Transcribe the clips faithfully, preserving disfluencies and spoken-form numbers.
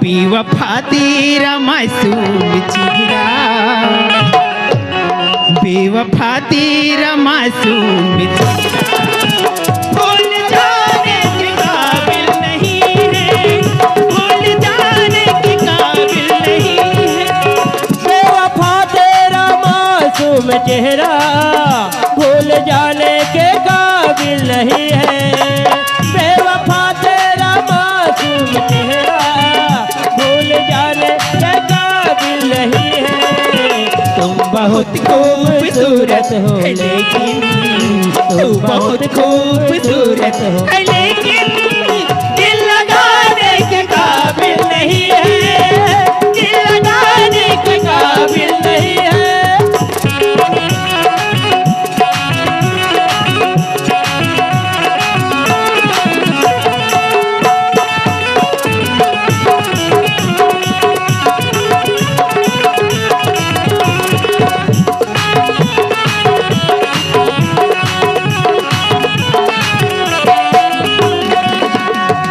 बेवफा तेरा मासूम चेहरा, बेवफा तेरा मासूम चेहरा, भूल जाने के काबिल नहीं है, भूल जाने के काबिल नहीं है। बेवफा तेरा मासूम चेहरा भूल जाने के काबिल नहीं है। बेवफा तेरा मासूम चेहरा भूल जाने के काबिल नहीं है। तुम बहुत खूबसूरत हो, लेकिन तुम बहुत खूबसूरत हो, लेकिन दिल लगाने के काबिल नहीं है, दिल लगाने के काबिल नहीं है।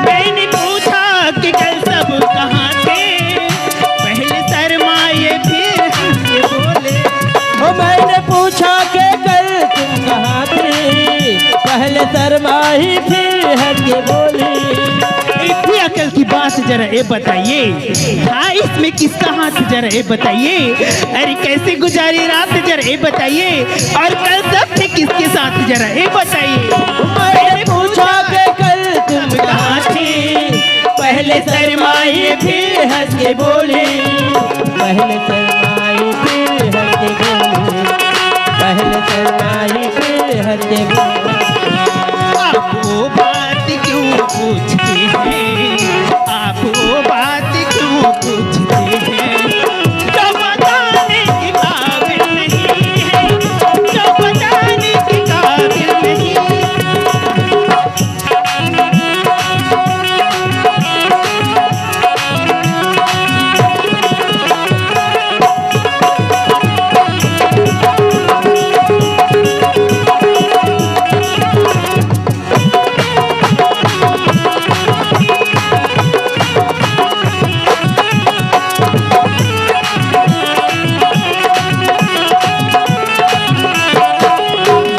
मैंने पूछा कि कल सब कहाँ थे, पहले शर्माए फिर हंस के बोले। ओ मैंने पूछा कि कल तुम कहाँ थे, पहले शर्माई फिर हंस के बोली। इतनी अकल की बात जरा ये बताइए, था इसमें किसका हाथ जरा ये बताइए। अरे कैसे गुजारी रात जरा ये बताइए, और कल सब थे किसके साथ जरा ये बताइए। मैंने पूछा कि कल तुम कहाँ थे, पहले शर्माई फिर हंस के बोली, पहले शर्माई फिर हंस के बोली, पहले शर्माई फिर हंस के बोली। आप वो बात क्यों पूछते हैं, आप वो बात क्यों पूछते हैं, जो बताने के काबिल नहीं है, जो बताने के काबिल नहीं।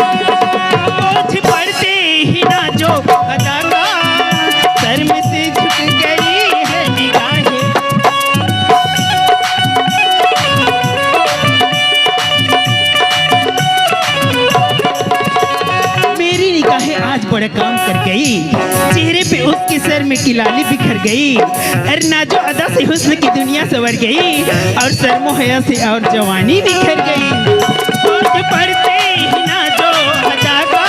बोझ पड़ते ही ना जो अदा का, शर्म से झुक गई है निगाहें। मेरी निगाहें आज बड़ा काम कर गई, चेहरे पे उसके शर्म की लाली बिखर गई। अरे नाजो अदा से हुस्न की दुनिया संवर गई, और शर्मो हया से और जवानी बिखर गई। बोझ पड़ते ही ना जो अदा का,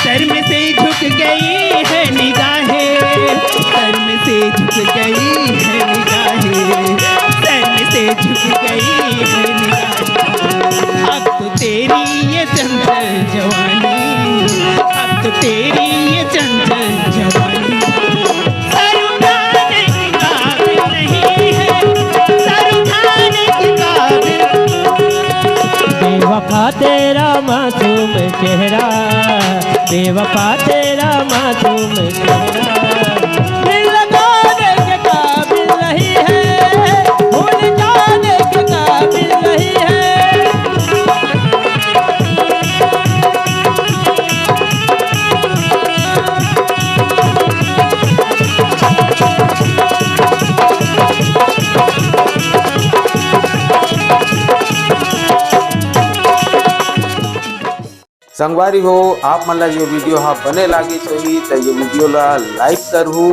शर्म से झुक गई है निगाहें, शर्म से झुक गई है निगाहें, शर्म से झुक गई है निगाहें। अब तो तेरी ये चंचल जवानी, अब तो तेरी ये चंचल जवानी, सर उठाने के काबिल नहीं है, सर उठाने के काबिल। बेवफा तेरा मासूम चेहरा, बेवफा तेरा मासूम चेहरा, दिल लगाने के काबिल नहीं है, भूल जाने के काबिल नहीं है। संगवारी हो, आप मन ला ये video हा बने लागिस होही त ये video ला like करहू,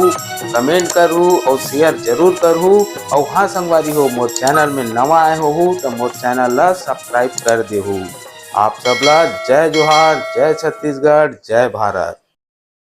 comment करहू और share जरूर करहू। और हाँ संगवारी हो, मोर channel में नवा आए होहू त मोर channel ला subscribe कर देहू। आप सब ला जय जोहार, जय छत्तीसगढ़, जय भारत।